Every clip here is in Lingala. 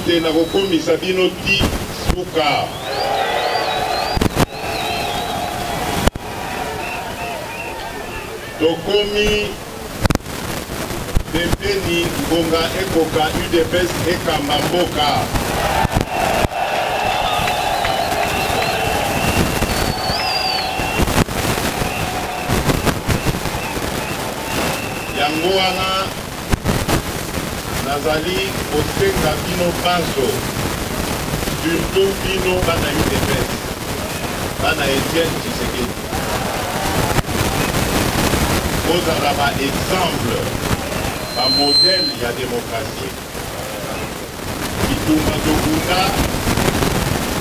ete nakokomisa bino ti suka. Tokomi pembeni ngonga ekoka udps ekamba mboka. Yango wana nazali kosenga bino banso, surtout bino bana udps, bana Etienne Tshisekedi, bozala ba exemple, ba modèle ya democratie. Bitumba tobunda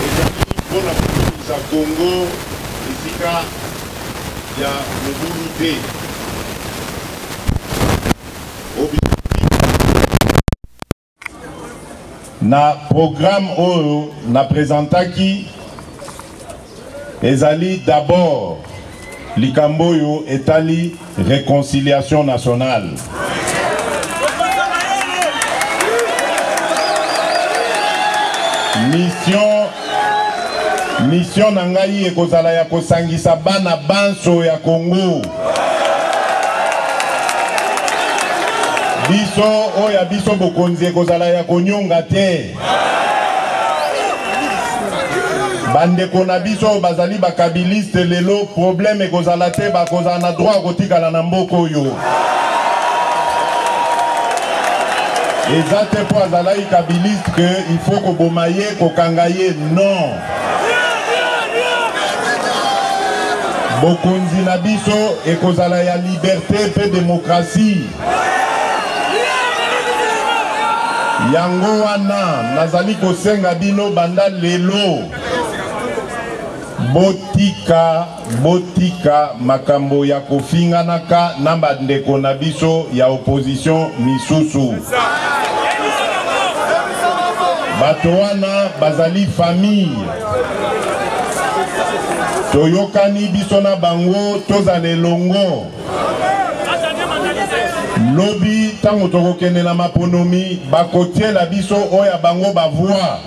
ezali mpo na kokomisa Congo esika ya mobulu te. Na programme oyo na presentaki ezali d'abord likambo oyo etali réconciliation nationale. Mission mission na ngai ekozala ya kosangisa bana banso ya Congo. Biso oyo ya biso bokonzi ekozala ya konyonga te. Bandeko na biso oyo bazali bakabiliste lelo, problème ekozala te, bakozala na droit ya kotikala na mboka oyo. Eza te mpo azalaki kabiliste que il faut koboma ye, kokanga ye, non. Bokonzi na biso ekozala ya liberte mpe demokrasi. Yango wana nazali kosenga bino banda lelo, botika botika makambo ya kofinganaka na bandeko na biso ya opposition misusu. Bato wana bazali famille, toyokani biso na bango, tozala elongo. Lobi ntango tokokende na maponomi, bakotiela biso oyo ya bango ba voix.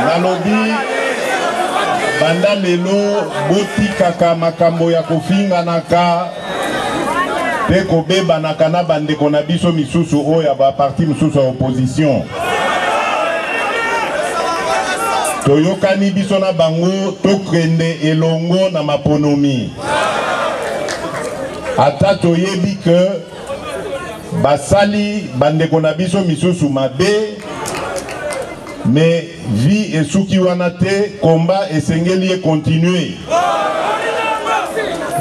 Nalobi banda lelo botikaka makambo ya kofinganaka mpe kobebanaka na bandeko na biso misusu oyo ya baparti mosusu ya opposition. Toyokani biso na bango tokende elongo na maponomi, ata toyebi ke basali bandeko na biso misusu mabe, mais vie esuki wana te, combat esengeli e continuer.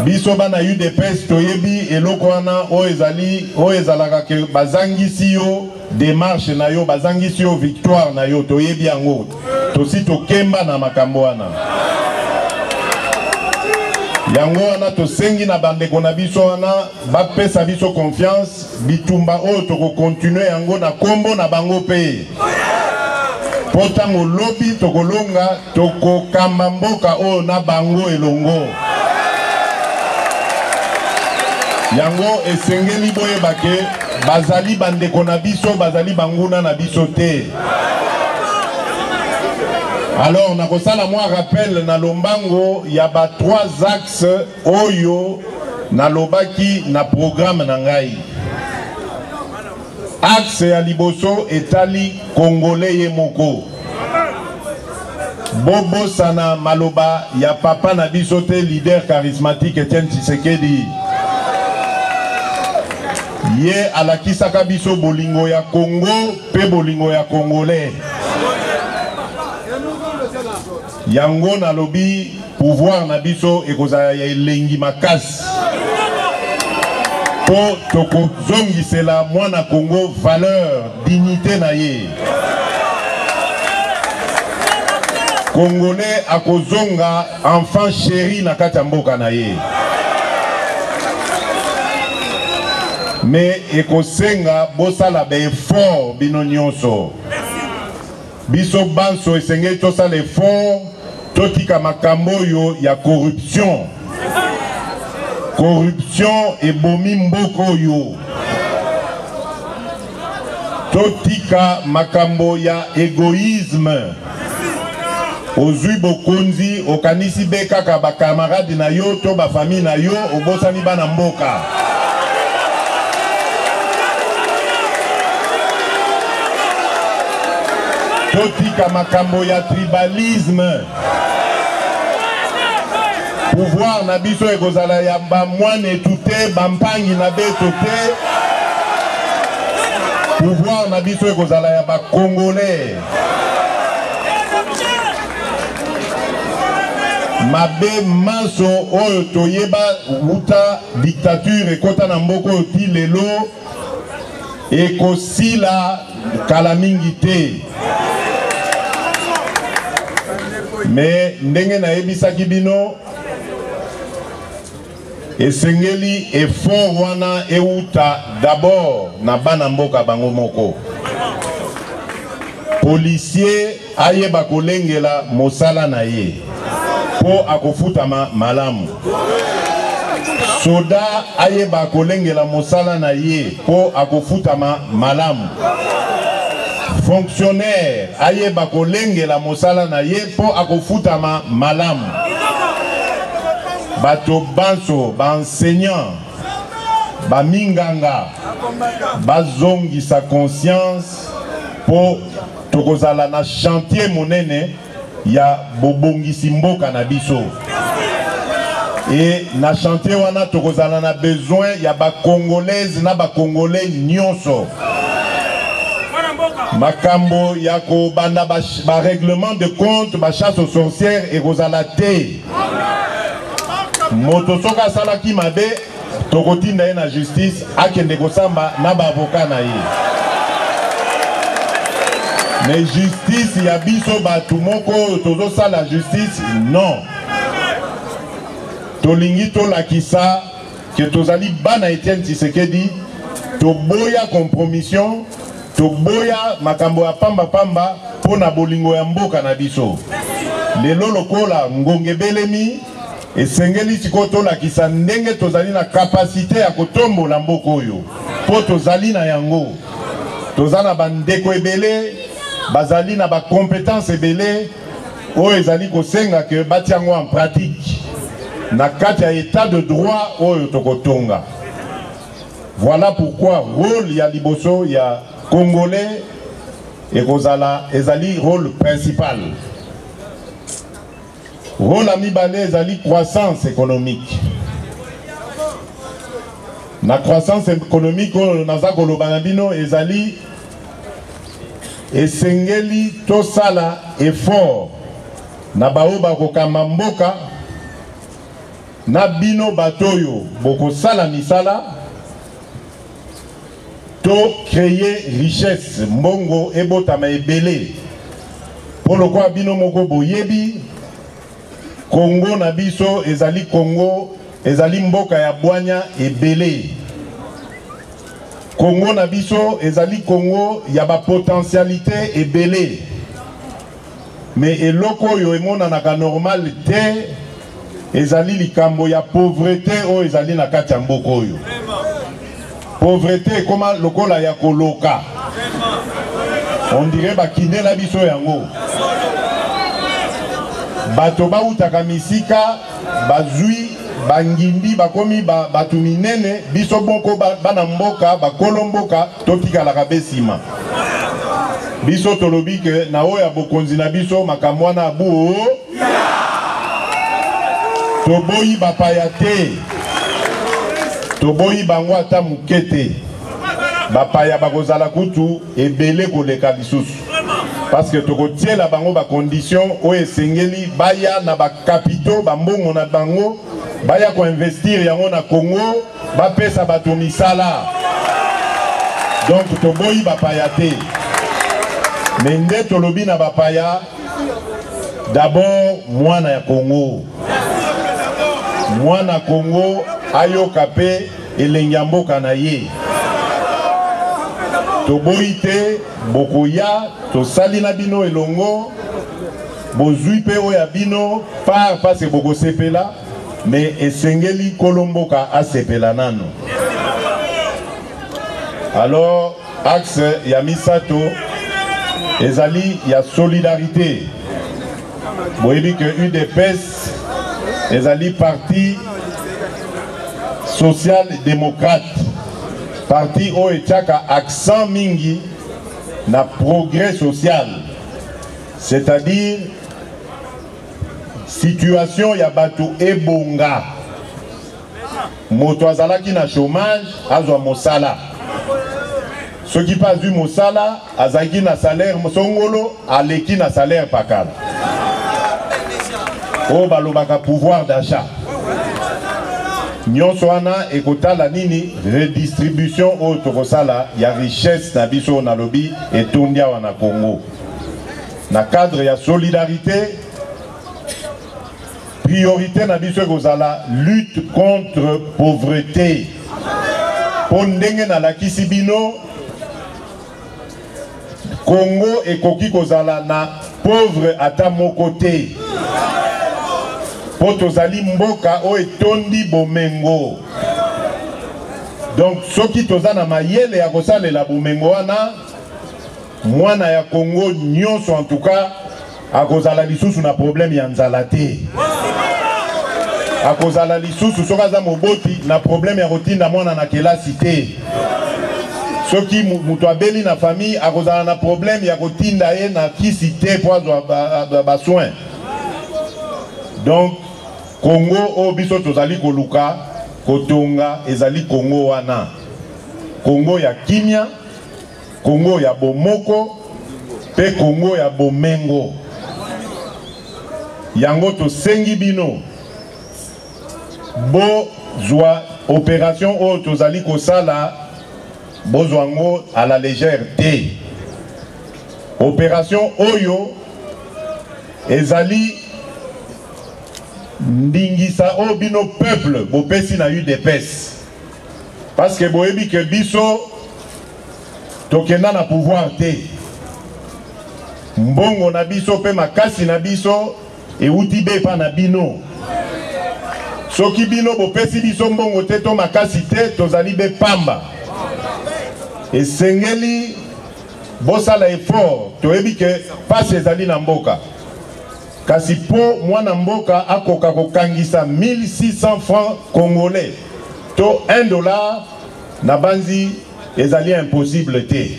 Biso bana UDPS toyebi eloko wana oyo ezali, oyo ezalaka ke bazangisi yo démarche na yo, bazangisi yo victoire na yo, toyebi yango, tosi tokemba na makambo wana. Yango wana tosengi na bandeko na biso wana bapesa biso confiance, bitumba oyo tokokontinue yango na kombo na bango mpe mpo ntango lobi tokolonga, tokokamba mboka oyo na bango elongo. Yango esengeli boyeba ke bazali bandeko na biso, bazali banguna na biso te. Alors nakosala mwa rappel na lombango ya ba 3 axes oyo nalobaki na programme na ngai. Axe ya liboso etali Congolais ye moko. Bobosana maloba ya papa na biso te, leader charismatique Etienne Tshisekedi. Ye alakisaka biso bolingo ya Congo pe bolingo ya Congolais. Yango nalobi pouvoir na biso ekozala ya elengi makasi po tokozongisela mwana Congo valeur, dignité na ye. Congolais akozonga enfant chéri na kati ya mboka na ye. Mais ekosenga bosala ba effort bino nyonso. Biso banso esengeli tosala effort, totika makambo oyo ya corruption. Corruption ebomi mboka oyo. Totika makambo ya egoïsme. Ozwi bokonzi, okanisi be kaka ba camarades na yo to ba famille na yo, obosani bana mboka. Totika makambo ya tribalisme. Pouvoir na biso ekozala ya ba mwanetu te, ba mpangi na beto te. Pouvoir na biso ekozala ya ba Congolais. Mabe manso oyo toyeba wuta dictature ekota na mboka oyo ti lelo ekosila kala mingi te. Me ndenge nayebisaki bino, esengeli effort wana euta d'abord na bana mboka bango moko. Policier ayeba kolengela mosala na ye mpo akofutama malamu. Soda ayeba kolengela mosala na ye mpo akofutama malamu. Fonctionnaire ayeba kolengela mosala na ye mpo akofutama malamu. Bato banso, ba enseignants, ba minganga bazongisa conscience mpo tokozala na chantier monene ya bobongisi mboka na biso. Et na chantier wana tokozala na besoin ya ba Congolaises na ba Congolais nyonso. Makambo ya kobanda ba règlement de compte, ba chasse aux sorcières ekozala te. Moto soki asalaki mabe tokotinda ye na justice akende kosamba na ba avocat na ye. Mais justice ya biso bato moko oyo tozosala justice, non. Tolingi tolakisa ke tozali bana Etienne Tshisekedi, toboya compromission, toboya makambo ya pamba pamba mpo na bolingo ya mboka na biso. Lelo lokola ngonga ebelemi, esengeli sikoyo tolakisa ndenge tozali na kapasite ya kotombola mboka oyo, mpo tozali na yango. Toza na bandeko ebele bazali na ba compétences ebele oyo ezali kosenga ke batia yango en pratique na kati ya état de droit oyo tokotonga. Voilà pourquoi rôle ya liboso ya Congolais ekozala ezali rôle principal. Rôle ya mibale ezali croissance économique. Na croissance économique oyo naza koloba na bino ezali esengeli tosala effort na baoyo bakokamba mboka na bino bato oyo bokosala misala to créer richesse, mbongo ebotama ebele. Mpo lokola bino moko boyebi, Congo na biso ezali Congo, ezali mboka ya bwanya ebele. Congo na biso ezali Congo ya ba potentialité ebele. Mais eloko oyo emonanaka normal te ezali likambo ya pauvreté oyo ezali na kati ya mboka oyo. Pauvreté ekoma lokola ya koloka. On dirait bakinela biso yango. Bato bautaka misika bazwi bangimbi bakomi bato minene, biso moko bana mboka bakolo mboka totikalaka be nsima. Biso tolobi ke na oyo ya bokonzi na biso makambo wana abu toboyi bapaya te, toboyi bango ata moke te. Bapaya bakozala kutu ebele koleka lisusu, parce que tokotiela bango ba condition oyo esengeli baya na ba capitaux, ba mbongo na bango baya koinvestir yango na Congo, bapesa bato misala. Donc toboyi bapaya te, mais nde tolobi na bapaya d'abord mwana ya Congo, mwana Congo ayoka pe elengi ya mboka na ye. Toboyi te, bokoya, tosali na bino elongo, bozwi mpe oyo ya bino par parce bokosepela, mais esengeli kolo mboka asepela nano. Alors axe ya misato ezali ya solidarité. Boyebi que UDPS ezali parti social démocrate, parti oyo etiaka accent mingi na progrès social, c'est-à-dire situation ya bato ebonga. Moto azalaki na chômage azwa mosala, soki mpe azwi mosala azalaki na salaire songolo aleki na salaire pakala, oyo balobaka pouvoir d'achat. Nyonso wana ekotala nini? Redistribution oyo tokosala ya richesse na biso, nalobi etondi awa na Congo na cadre ya solidarité. Priorité na biso ekozala lutte contre pauvreté, mpo ndenge nalakisi bino Congo ekoki kozala na pauvre ata moko te, mpo tozali mboka oyo etondi bomengo. Donc soki toza na mayele ya kosalela bomengo wana, mwana ya Congo nyonso en tout cas akozala lisusu na problème ya nzala te, akozala lisusu soki aza moboti na problème ya kotinda mwana na kelasi te, soki moto abeli na famille akozala na problème ya kotinda ye na kisi te po azwa ba soins. Donc Congo oyo biso tozali koluka kotonga ezali Congo wana, Congo ya kimia, Congo ya bomoko pe Congo ya bomengo. Yango tosengi bino bozwa opération oyo tozali kosala, bozwa yango à la légère te. Opération oyo ezali ndingisa oyo bino peuple bopesi na UDPS, parce que boyebi ke biso tokenda na pouvoir te, mbongo na biso pe makasi na biso euti be epa na bino. Soki bino bopesi biso mbongo te to makasi te, tozali be pamba. Esengeli bosala effort. Toyebi ke pasi ezali na mboka, kasi po mwana mboka akoka kokangisa 1600 francs congolais to 1 dollar na banzi ezali impossible te.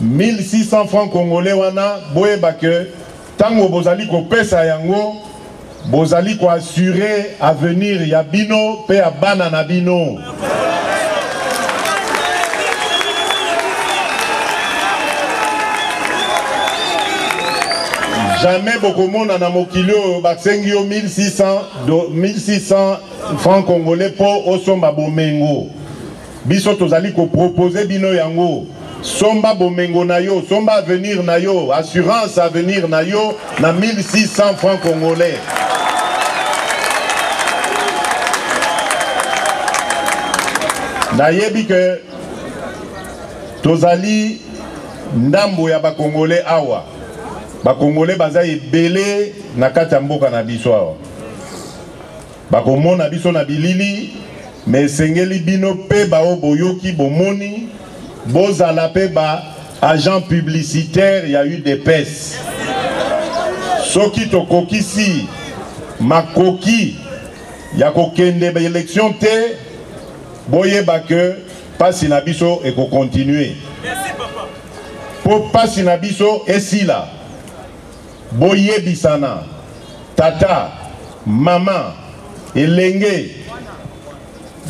1600 francs congolais wana boyeba ke tango bozali kopesa yango, bozali koassurer avenir ya bino pe ya bana na bino. Jamais bokomona na mokili oyo basengi yo 1600 francs congolais po osomba bomengo. Biso tozali kopropose bino yango. Somba bomengo na yo, somba avenir na yo, assurance avenir na yo na 1600 francs congolais. Nayebi ke tozali ndambo ya bakongolais awa. Bakongolais baza ebele na kati ya mboka na biso awa. Bakomona biso na bilili, mais esengeli bino pe bao boyoki bomoni bozala pe ba agent publicitaire ya UDPS. Soki tokokisi makoki ya kokende ba élection te, boyeba que pasi na biso ekocontinue. Po pasi na biso esila, boyebisana tata, mama, elenge,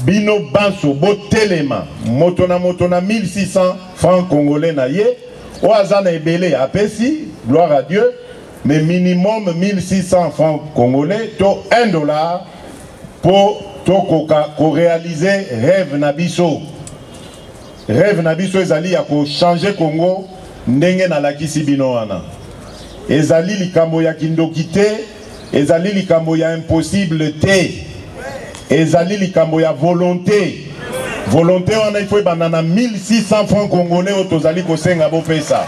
bino banso botelema moto na moto na 1600 francs congolais na ye, oyo aza na ebele apesi, gloire à Dieu, mais minimum 1600 francs congolais to 1 dollar po tokoka korealiser rêve na biso. Rêve na biso ezali ya ko changer Congo ndenge nalakisi bino wana. Ezali likambo ya kindoki te, ezali likambo ya impossible te, ezali likambo ya volonté. Volonté wana il faut ebanda na 1600 francs congolais oyo tozali kosenga bopesa.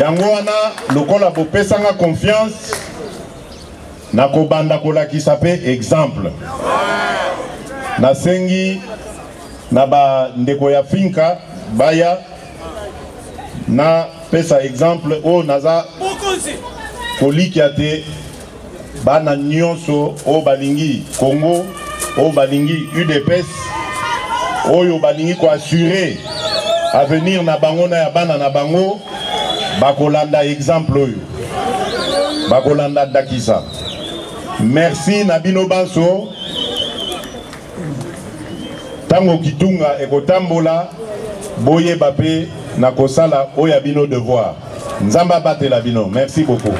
Yango wana lokola bopesanga confiance, nakobanda kolakisa mpe exemple. Nasengi na bandeko ya finka baya na pesa exemple oyo naza kolikia te bana nyonso oyo balingi Congo, oyo balingi UDPS, oyo balingi koassure avenir na bango na ya bana na bango, bakolanda exemple oyo, bakolanda ndakisa. Merci na bino banso. Tango kitunga ekotambola, boyeba pe na kosala oyo ya bino devoir. Nzambe abatela bino. Merci beaucoup.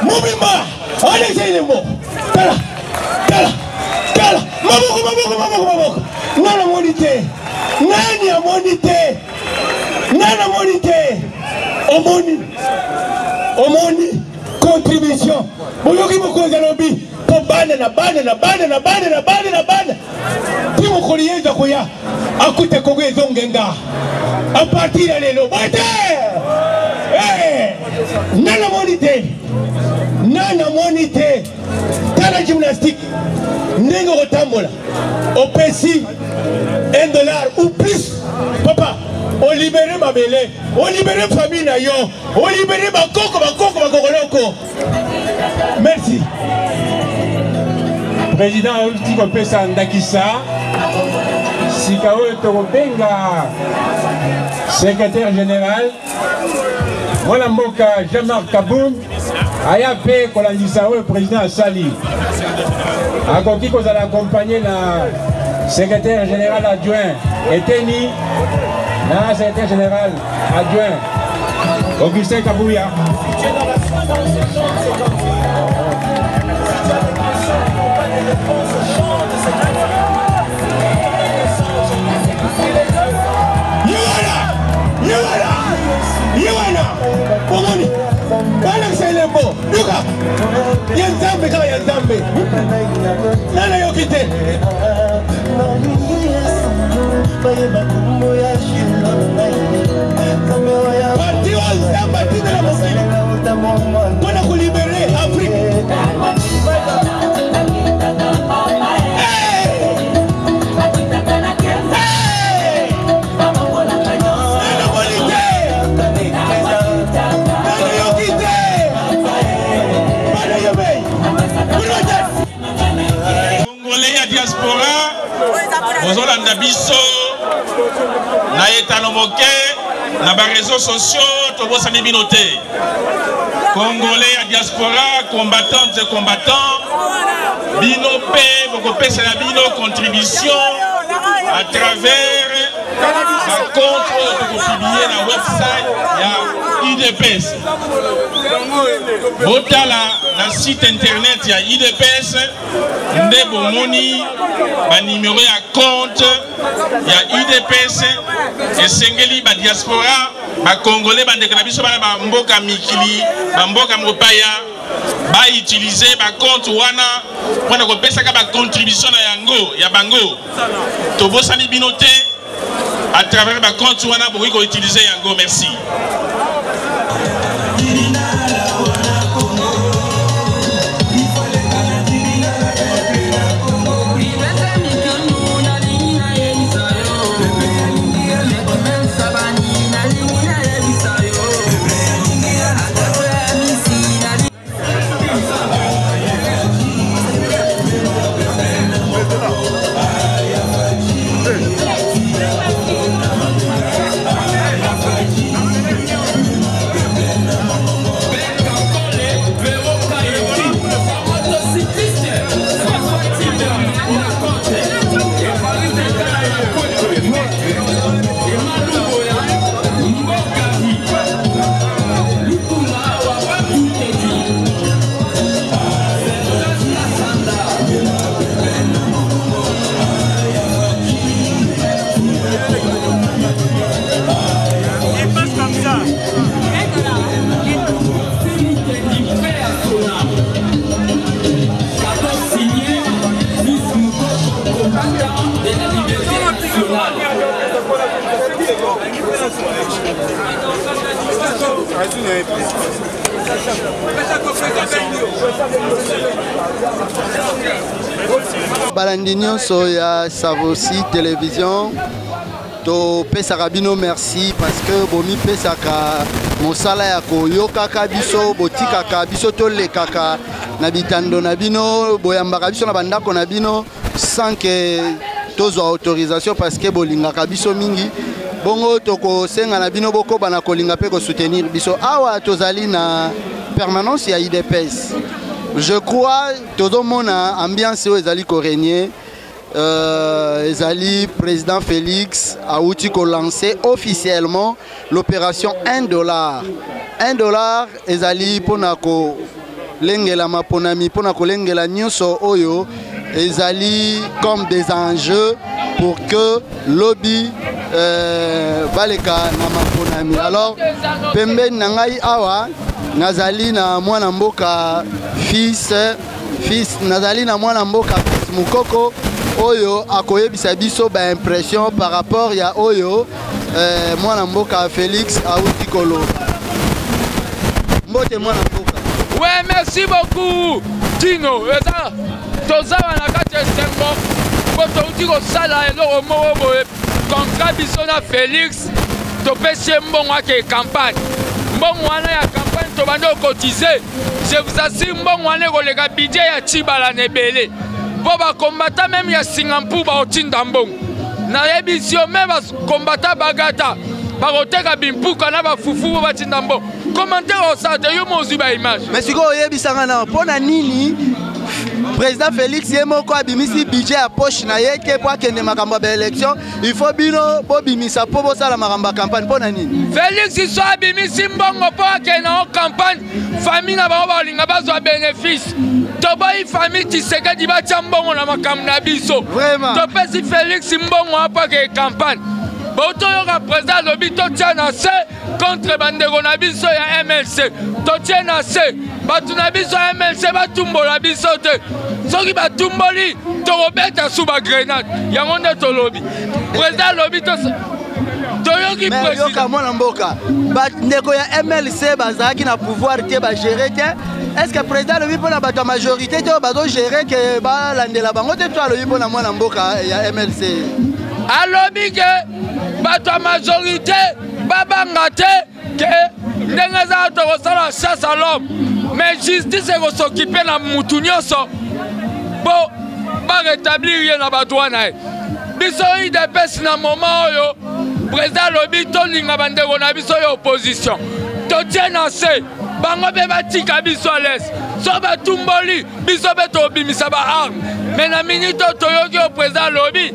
Mobimba alekisa elembo tala tala tala maboko maboko maboko maboko nani amoni te nani amoni te nani amoni te omoni omoni contribution boyoki mokonzi alobi mpo bana na bana na bana na bana na bana na bana ti mokolo ye eza koya akute kongo ezongenga a partir ya lelo boye te eh! nani amoni te nani amoni te tala gymnastique ndenge okotambola opesi 1 dollar ou plus papa olibere mabele olibere famille na yo olibere bakoko bakoko bakokoloko merci Président auti kopesa ndakisa sika oyo tokobenga secrétaire général mwana mboka Jean-Marc Kabund aya mpe kolandisa oyo président asali. Akoki kozala accompagné na secrétaire général adjoint Eteni na secrétaire général adjoint Augustin Kabuya. Ye wana ye wana omoni balakisa elembo yoka ya nzambe kaka ya nzambe nani ayoki te parti oyo nzambe atindela mokili mpo na kolibere afrike. Congolais ya diaspora bozolanda biso na etano moke na ba réseaux sociaux, tobosani bino te. Congolais ya diaspora, combattantes et combattants, bino mpe bokopesela bino contribution à travers bacompte oyo tokopublie na website ya UDPS. Botala na site internet ya UDPS nde bomoni banimero ya compte ya UDPS. Esengeli badiaspora bakongole, bandeko na biso bana bamboka mikili, bamboka mopaya, bautilize bacompte wana mpona kopesaka bacontribution na yango ya bango. Tobosani bino te, à travers bacompte wana bokoki koutilize yango. Merci. Balandi nyonso ya Savosi Television, topesaka bino merci parce que bomipesaka mosala ya koyokaka biso, botikaka biso tolekaka na bitando na bino, boyambaka biso na bandako na bino sans que tozwa autorisation parce que bolingaka biso mingi. Bongo tokosenga na bino bokoba na kolinga mpe kosoutenir biso. Awa tozali na permanence ya UDPS. Je crois tozomona ambiance oyo ezali korégner. Ezali président Félix auti kolancer officiellement l'opération 1 dollar. 1 dollar ezali mpona kolengela maponami, mpona kolengela nyonso oyo ezali comme des enjeux pour que lobby baleka na maponami. Alors pembeni na ngai awa nazali na mwana mboka fils, fils nazali na mwana mboka fils Mukoko oyo akoyebisa biso ba impression par rapport ya oyo mwana mboka Félix auti koloba. Mbote mwana mboka. Ouais, merci beaucoup Dino. Eza toza na kati ya esengo po touti kosala eloko moko boye contrat biso na Félix, topesi ye mbongo ake campagne. Mbongo wana ya campagne tobandi kocotiser. Je vous assure, mbongo wana ekoleka budget ya Tshibala na ebele. Po bakombata meme ya Singapour baotinda mbongo. Nayebisi yo, me bakombata bagata bakoteka bimpuka na bafufu po batinda mbongo. Commentaire osala te, yo mozwi ba image. Mais sikoyo oyebisanga na mpo na nini président Félix ye moko abimisi budget ya poche na ye te po akende makambo ya baélection? Il faut bino bobimisa po bosala makambo ya campagne, mpo na nini? Félix so abimisi mbongo mpo akende nango campagne, famille na bango balinga bazwa bénéfice. Toboyi famille Tshisekedi batia mbongo na makambo na biso. Vraiment. Topesi Félix mbongo mpo akende campagne. Botoyoka président alobi totia na se contre bandeko na biso ya MLC. Totie na se bato na biso ya MLC batumbola biso te. Soki batumboli tokobeta su ba grenade. Yango nde tolobi. Président alobi toyoki Mais président. yoka mwana mboka, bandeko ya MLC bazalaki na pouvoir te, bagere te. Est ce que président alobi mpona bato ya majorité te oyo bazogere ke balandela bango te, to alobi mpona mwana mboka ya MLC? Alobi ke bato ya majorité babanga te ke ndenge eza tokosala chasse à l'homme, mais justice ekosokipe na mutu nyonso po barétablir ye na bato wana ye. Biso UDPS na moment oyo président alobi tolinga bandeko na biso ya opposition, totie na se bango mpe batika biso à l'aise. So batumboli biso mpe tobimisa ba arme. Mais na minute oyo toyoki oyo président alobi,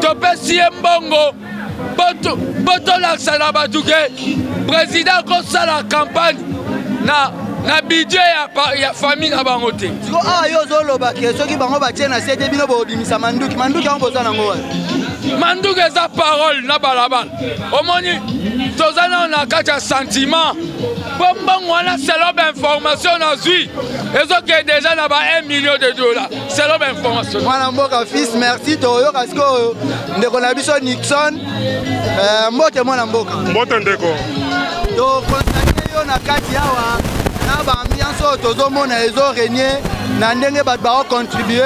topesi ye mbongo po tolakisa na bato ke président akosala campagne na budget ya famille na bango te. Siko awa yo ozoloba ke soki bango batie na se te, bino bobimisa manduki. Manduki yango boza nango wapi? Manduki eza parole na balabala. Omoni toza nano na kati ya sentiment po mbongo wana, selon bainformation nazwi, ezokende déjà na ba 1 million de dollars selon bainformation. Mwana mboka fils, merci. Toyoka sikoyo ndeko na biso Nixon. Mbote mwana mboka. Mbote ndeko. Toconstate yo na kati awa na baambiance oyo tozomona ezorégner na ndenge bato bakocontribue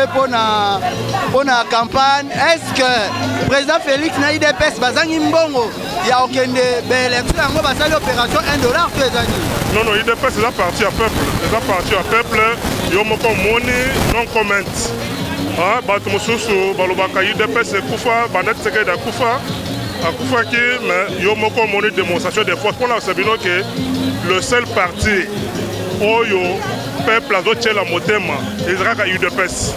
mpona campagne. Est ce que président Félix na UDPS bazangi mbongo ya kokende baélection, yango basali opération 1 dollar, to eza nini? Non, non, UDPS eza parti ya peuple, eza parti ya peuple. Yo moko omoni, non comment. Bato mosusu balobaka UDPS ekufa banda Tshisekedi akufa. Akufaki, mais yo moko omoni démonstration de force mpona kosa bino ke le seul parti oyo peuple azotyela motema eza kaka udps.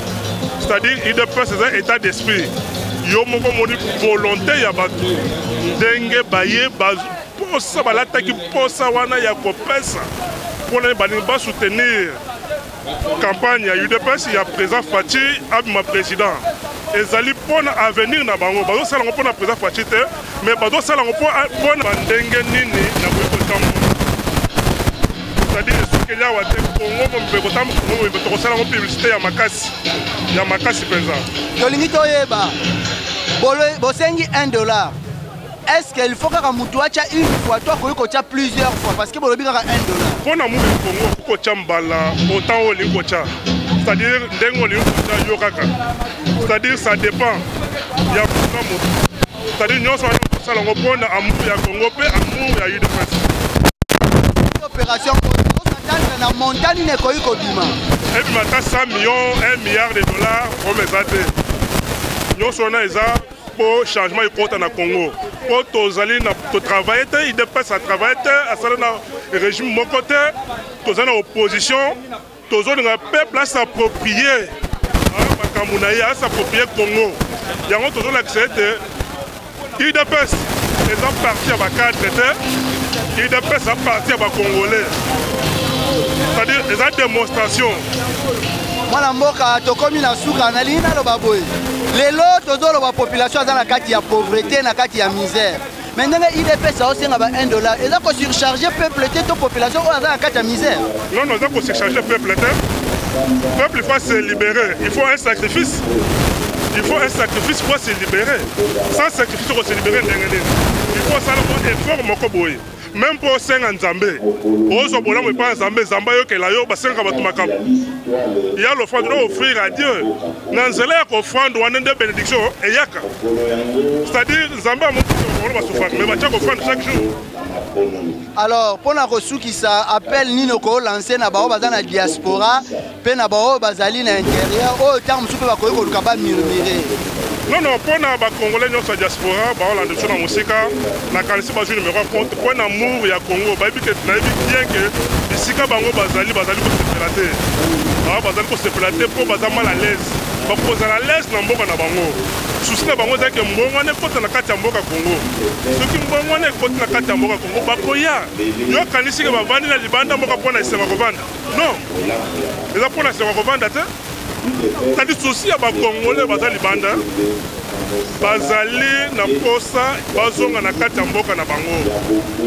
C'est-à-dire udps eza état d'esprit. Yo moko omoni volonté ya bato ndenge baye posa balataki posa wana ya kopesa mpona balingi basoutenir campagne ya udps ya président Fatshi abima président. Ezali mpona avenir na bango, bazosala yango mpona président Fatshi te, mais bazosala yango mpona bandenge nini na koyi kotambola. C'est-à-dire esukeli awa te, Kongo mobimba ekotambola, Kongo mobimba tokosala yango publicité ya makasi, ya makasi mpenza. Tolingi toyeba bosengi 1 dollar, est-ce qu'il faut kaka mutu atya une fois to akoki kotya plusieurs fois? Parce que bolobi kaka 1 dollar. Mpo na mutu Kongo okoki kotya mbala autant oyo olingi kotya, c'est-à-dire ndenge olingi kotya yo kaka, c'est-à-dire ça dépend ya motu na motu, c'est-à-dire nyonso wana kosala yango mpo na amour ya Congo mpe amour ya UDPS. Opération osatendre na montant nini ekoki kobima? Ebima ata 100 millions, 1 milliard de dollars, oyo eza te. Nyonso wana eza mpo changement ekota na Congo, mpo tozali na totravaille te, UDPS atravaille te, asala na régime moko te, toza na opposition, tozolinga peuple as'approprie makambo na ye, as'approprie Congo. Yango tozolakisa ete UDPS eza parti ya bacadre te, UDPS eza parti ya bacongolais, c'est-à-dire eza démonstration. Mwana mboka, tokomi na suka. Nalingi naloba boye, lelo tozoloba population aza na kati ya pauvreté, na kati ya misère, mais ndenge UDPS aosenga ba 1 dollar, eza kosurcharge peuple te to population oyo aza na kati ya misère? Non, non, eza kosurcharge peuple te. Peuple, il faut se libérer, il faut un sacrifice, il faut un sacrifice pour se libérer. Sans sacrifice oko se libérer ndenge nini? Il faut osala mwa effort moko boye, même mpo osenga Nzambe, ozwa bolamu epai ya Nzambe, Nzambe ayokela yo. Basengaka bato makambo ya l'offrande, doit offrir à Dieu. Na nzela ya koofrande wana nde bénédiction eyaka, c'est-à-dire Nzambe amobango basufraka, mais batia kofrande chaque jour. Alors, mpona kosukisa, appel nini okolanse na baoyo baza na diaspora mpe na baoyo bazali na intérieur, oyo ntango mosusu mpe bakoki koluka bamurmure? Non, non, mpona bacongolais nyonso ya diaspora baolanda biso na mosika, nakanisi bazwi numéro ya compte. Mpo na amour ya Congo, bayebi ke, nayebi bien ke bisika bango bazali, bazali kosepela te, bazali kosepela te mpo baza mal à l'aise. Bakozala à l'aise na mboka na bango. Susi na bango ezalaki mbongo wana ekota na kati ya mboka Congo. Soki mbongo wana ekoti na kati ya mboka Congo, bakoya. Yo kanisi ke bavandi na libanda mboka mpo na esengo kovanda? Non, eza mpo na esengo kovanda te. C'est-à-dire souci ya bacongolais baza libanda, bazali na posa bazonga na kati ya mboka na bango.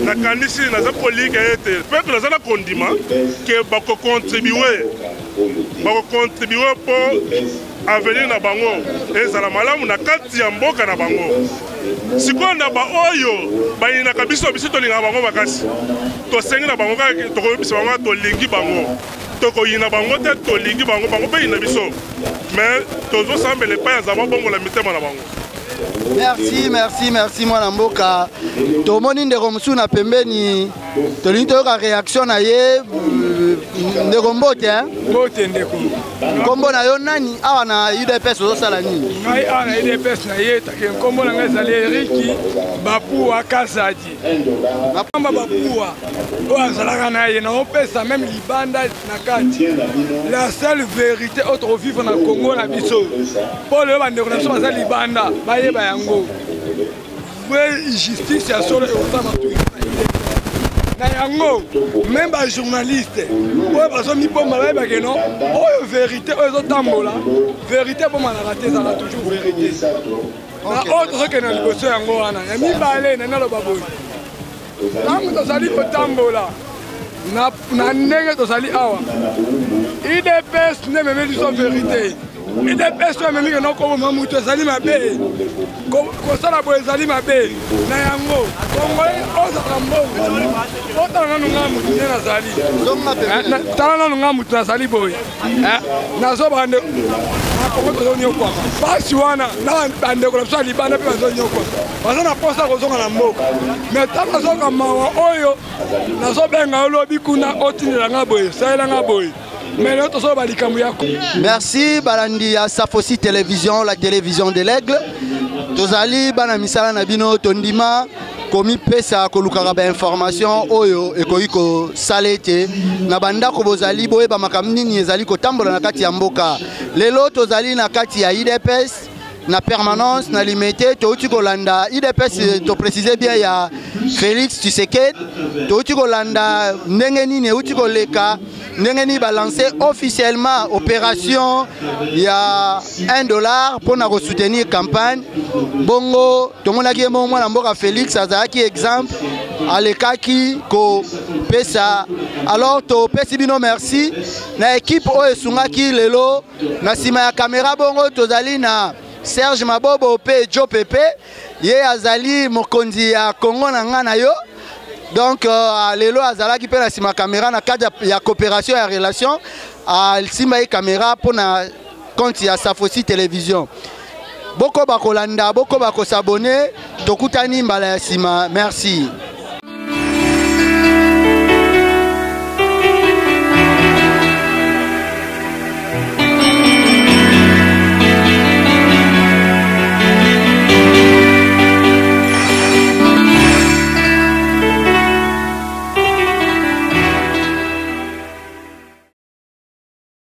Nakanisi naza kolika ete peuple aza na kondima ke bakocontribue, bakocontribue mpo avenir na bango ezala malamu na kati ya mboka na bango. Sikoyo na baoyo bayinaka biso, biso tolingaka bango makasi, tosengi na bango kaka, tokoyebisa bango tolingi bango, tokoyina bango te, tolingi bango, bango mpe yina biso, mais tozosambela epai ya Nzambe abongola mitema na bango. Merci, merci, merci mwana mboka. Tomoni ndeko mosusu na pembeni, tolingi toyoka réaction na ye. Ndeko, mbote. Mbote ndeko. Nkombo na yo nani? Awa na UDPS ozosala nini? Ngai awa na UDPS na ye take, nkombo na ngai ezali Eriki Bapuwa Kazadi. Amba Bapuwa oyo azalaka na ye, naopesa meme libanda na kati, la seule vérité oyo tokovivre na Congo na biso, mpo lelo bandeko na biso baza libanda bayeba yango, vraie justice ya solo ekosala na yango. Meme bajournaliste oyo bazomibomba bayebake no oyo vérité oyo ezotambola, vérité ebomanaka te, ezalaka toujours vérité na oyo tozokende na liboso. Yango wana ya mibale na naloba boye, ntango tozali kotambola na ndenge tozali awa, UDPS nde ememi biso vérité. UDPS oyo ememi kena koboma moto ezali mabe, kosala boye ezali mabe. Na yango Congolais ozalaka mbongo, otala nanu ngai motu nde nazali, tala nanu ngai motu nazali boye, nazoba nde na Kongo tozonyokwama mpasi wana na bandeko na biso ya libanda mpe bazonyokwama, baza na mposa kozonga na mboka. Mais ntango azoka mawa oyo nazobenga yo lobi kuna, otindela nga boye, salela nga boye, mais lelo tozoloba likambo ya Merci balandi ya Safosi Télévision, la télévision de l'Aigle. Tozali bana misala na bino, tondima komipesa kolukaka bainformation oyo ekoki kosala ete na bandako bozali boyeba makambo nini ezali kotambola na kati ya mboka. Lelo tozali na kati ya UDPS na permanence na Limete. Touti kolanda UDPS, toprécise bien ya Félix Tshisekedi. Touti kolanda ndenge nini euti koleka, ndenge nini balance officiellement opération ya 1 dollar mpona kosoutenir campagne. Bongo tomonaki ye moko mwana mboka Félix azalaki exemple, alekaki kopesa. Alors topesi bino merci na équipe oyo esungaki lelo na nsima ya kamera. Bongo tozali na Serge Mabobo mpe Jo Pepe, ye azali mokonzi ya Kongo na nga na yo. Donc lelo azalaki mpe na nsima caméra na cadre ya coopération ya relation, asimba ye caméra mpona compte ya Safosi Télévision. Bokoba kolanda, bokoba kosabone. Tokutani mbala ya nsima, merci.